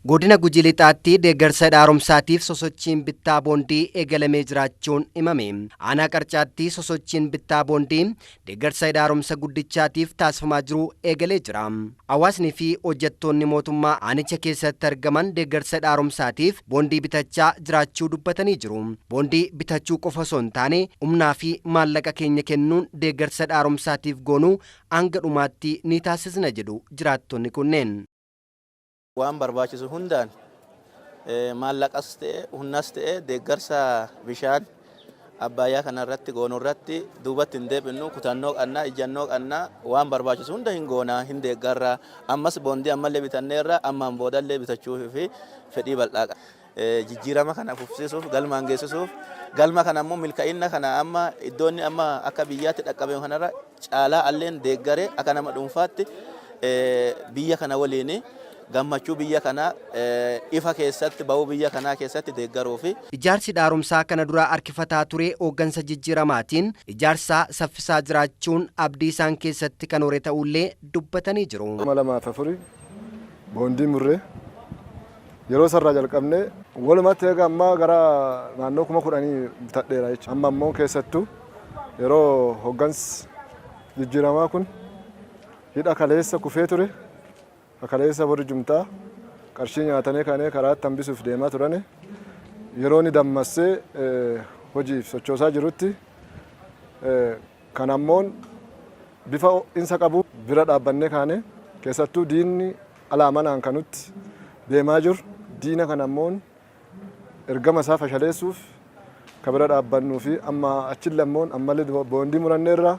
Godina Gujii Lixaatti deeggarsa haaromsaatiif sosochiin bittaa boondii eegalamee jiraachuun himame. Aanaa Qarcaatti sosochiin bittaa boondii deeggarsa haaromsa guddichaatiif taasifamaa jiru eegalee jira. Hawaasni fi hojjettoonni mootummaa aanicha keessatti argaman deeggarsa haaromsaatiif boondii bitachaa jiraachuu dubbatanii jiru. Boondii bitachuu qofa osoo hin taane, humnaa fi maallaqa keenya kennuun deeggarsa haaromsaatiif goonuu hanga dhumaatti ni taasisna jedhu jiraattonni kunneen. Waan barbaachisu hundaan, maallaqas ta'e, humnas ta'e, deeggarsa bishaan Abbaayyaa kanarratti goonuu irratti duubatti hin deebinu. Kutannoo qabnaa, ijjannoo qabnaa, waan barbaachisu hunda hin goonaa, hin deeggarraa. Ammas boondii ammallee bitanneerra, ammaan boodallee bitachuu fi fedhii bal'aa qaba. Jijjiirama kana fufsiisuuf, galmaan geessisuuf, galma kana immoo milkaa'ina kana amma iddoonni amma akka biyyaatti dhaqqabe kanarra caalaa alleen deeggaree, akka nama dhuunfaatti biyya kana waliin gammachuu biyya kanaa ifa keessatti bahuu biyya kanaa keessatti deeggaruu fi. Ijaarsi haaromsaa kana dura harkifataa ture hooggansa jijjiiramaatiin ijaarsa saffisaa jiraachuun abdii isaan keessatti kan hore ta'ullee dubbatanii jiru. 2004 boondii murree yeroo sarraa jalqabnee walumatti eega ammaa gara naannoo 10,000 bitadheera jechuudha. Amma immoo keessattuu yeroo hooggansi jijjiiramaa kun hidha kaleessa kufee ture, kaleessa warri jumtaa qarshii nyaatanii kanee karaatti hambisuuf deemaa turani, yeroo inni dammassee hojiif sochoosaa jirutti kan ammoon bifa ho'insa qabu bira dhaabbannee kaane. Keessattuu diinni alaa manaan kanutti deemaa jiru, diina kana ammoon ergama isaa fashaleessuuf ka bira dhaabbannuu fi amma achillee ammoon ammallee boondii muranneerra.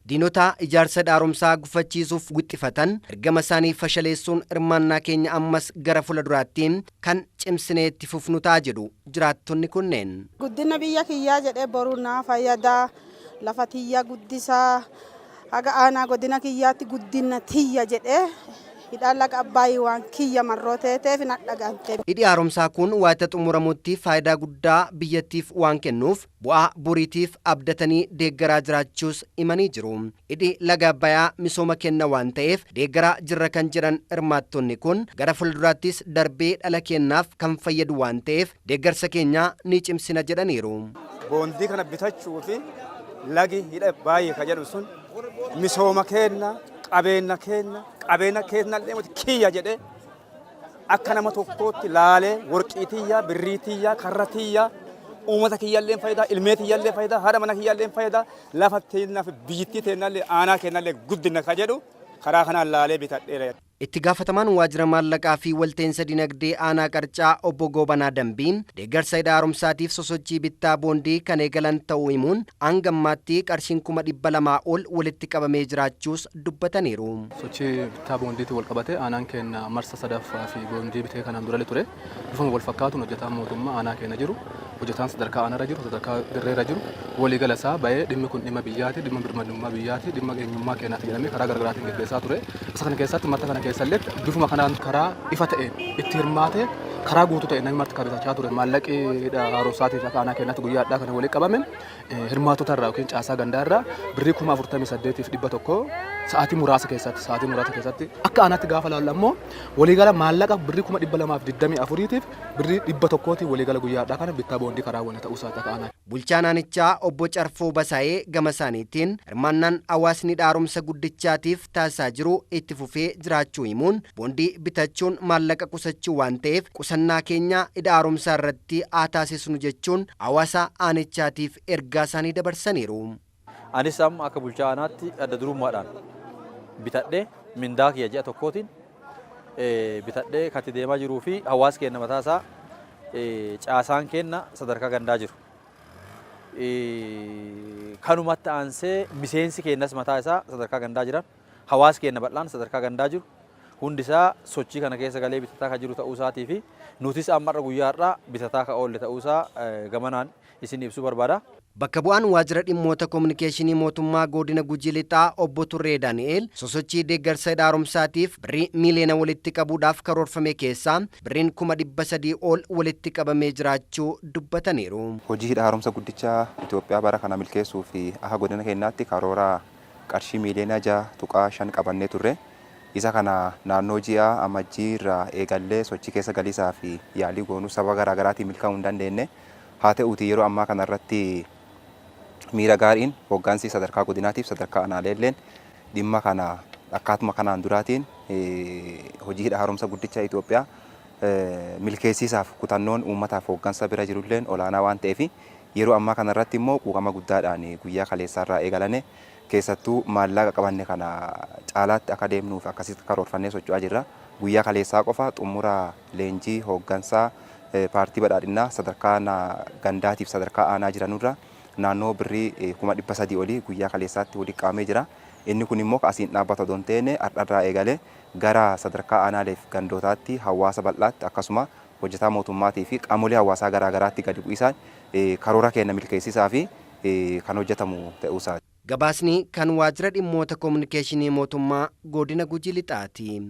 Diinota ijaarsa haaromsaa gufachiisuuf wixxifatan ergama isaanii fashaleessuun hirmaannaa keenya ammas gara fuula duraatti kan cimsinee itti fufnu ta'a jedhu jiraattonni kunneen. Guddina biyya kiyyaa jedhee boruu naa fayyadaa, lafa tiyya guddisaa, haga aanaa godina kiyyaatti guddina tiyya jedhee hidhaan laga Abbaayii waan kiyya marroo teeteef na dhagante. Hidhi haaromsaa kun waayita xumuramutti faayidaa guddaa biyyattiif waan kennuuf bu'aa boriitiif abdatanii deeggaraa jiraachuus himanii jiru. Hidhi laga Abbayaa misooma kenna waan ta'eef deeggaraa jirra kan jedhan hirmaattonni kun, gara fuulduraattis darbee dhala keenyaaf kan fayyadu waan ta'eef deeggarsa keenya ni cimsina jedhaniiru. Boondii kana bitachuu fi lagi hidha baay'ee ka jedhu sun misooma keenya, qabeenya keenya, qabeenya keenya illee kiyya jedhee akka nama tokkootti laalee, worqii tiyya, birrii tiyya, karra tiyya, uummata kiyyallee fayyidaa, ilmee kiyyallee fayyidaa, haadha mana kiyyallee fayyidaa, lafa teennaa fi biyyittii teennallee, aanaa keennallee guddina ka jedhu karaa kanaan laalee bitadheera. Itti gaafatamaan waajjira maallaqaa fi walteensa dinagdee aanaa Qarcaa obbo Goobanaa Dambiin deeggarsa hidha haaromsaatiif sosochii bittaa boondii kan eegalan ta'uu himuun, hanga ammaatti qarshiin 200,000 ol walitti qabamee jiraachuus dubbataniiru. Sochii bittaa boondiitiin wal qabate aanaan keenya marsa sadaffaa fi boondii bitee kanaan dura ture. Bifuma wal fakkaatuun hojjetaan mootummaa aanaa keenya jiru, hojjetaan sadarkaa aanaarra jiru, sadarkaa dirreerra jiru waliigala isaa bahee, dhimmi kun dhimma biyyaati, dhimma birmadummaa biyyaati, dhimma eenyummaa keenyaati jedhamee karaa garaagaraatiin geggeessaa ture. Isa kana keessatti, marta kana keessallee, bifuma kanaan karaa ifa ta'een itti hirmaatee, karaa guutuu ta'e namni marti kan bitachaa ture. Maallaqi haaromsaatiif akka aanaa keenyaatti guyyaa addaa kana walitti qabame hirmaatota irraa yookiin caasaa gandaa irraa birrii 48,100 sa'aatii muraasa keessatti. Akka aanaatti gaafa laallu ammoo waliigala maallaqa birrii 224,100tiif birrii 100tiin waliigala guyyaa addaa kana bittaa boondii karaa waliin ta'uu isaati akka aanaatti. Bulchaa aanichaa obbo Carfoo Basaayee gama isaaniitiin hirmaannaan hawaasni haaromsa guddichaatiif taasisaa jiru itti fufee jiraachuu himuun, boondii bitachuun maallaqa qusachuu waan ta'eef qusannaa keenya hidha haaromsaa irratti haa taasisnu jechuun hawaasa aanichaatiif ergaa isaanii dabarsaniiru. Anis amma akka bulchaa aanaatti adda durummaadhaan bitadhee, mindaa kiyya ji'a tokkootiin bitadhee kan itti deemaa jiruu fi hawaasa keenya mataa isaa, caasaan keenya sadarkaa gandaa jiru. Kanumatti aansee miseensi keenyas mataa isaa sadarkaa gandaa jiran, hawaasi keenya bal'aan sadarkaa gandaa jiru hundi isaa sochii kana keessa galee bitataa kan jiru ta'uu isaatii fi nutis amma har'a guyyaa har'aa bitataa kan oolle ta'uu isaa gamanaan isin ibsuu barbaada. Bakka bu'aan waajjira dhimmoota koominikeeshinii mootummaa godina Gujii Lixaa obbo Turree Daani'eel sosochii deeggarsa hidha haaromsaatiif birrii miiliyoona walitti qabuudhaaf karoorfame keessaa birriin 300,000 ol walitti qabamee jiraachuu dubbataniiru. Hojii hidha haaromsa guddichaa Itoophiyaa bara kana milkeessuu fi akka godina keenyaatti karoora qarshii miiliyoona 6.5 qabannee turre. Isa kana naannoo ji'a Amajjii irraa eegallee sochii keessa galiisaa fi yaalii goonuu saba garaa garaatiin milkaa'uu hin dandeenye. Haa ta'uutii yeroo ammaa kana irratti miira gaariin hoggansi sadarkaa godinaatiif sadarkaa aanaaleelleen dhimma kana akkaatuma kanaan duraatiin hojii hidha haaromsa guddicha Itoophiyaa milkeessiisaaf kutannoon uummataaf hoggansa bira jirulleen olaanaa waan ta'eef yeroo ammaa kana irratti immoo quuqama guddaadhaan guyyaa kaleessaarraa eegalane keessattuu maallaqa qabanne kana caalaatti akka deemnuuf akkasitti karoorfannee socho'aa jirra. Guyyaa kaleessaa qofa xumura leenjii hooggansaa paartii badhaadhinaa sadarkaa gandaatiif sadarkaa aanaa jiranurra naannoo birrii 300,000 olii guyyaa kaleessaatti walitti qabamee jira. Inni kun immoo asiin dhaabbata odoo hin taane har'arraa eegalee gara sadarkaa aanaaleef gandootaatti hawaasa bal'aatti akkasuma hojjetaa mootummaatii fi qaamolee hawaasaa garaa garaatti gadi bu'isaan karoora keenya milkeessisaa fi kan hojjetamu ta'uusaati. Gabaasni kan waajjira dhimmoota koominikeeshinii mootummaa godina Gujii Lixaati.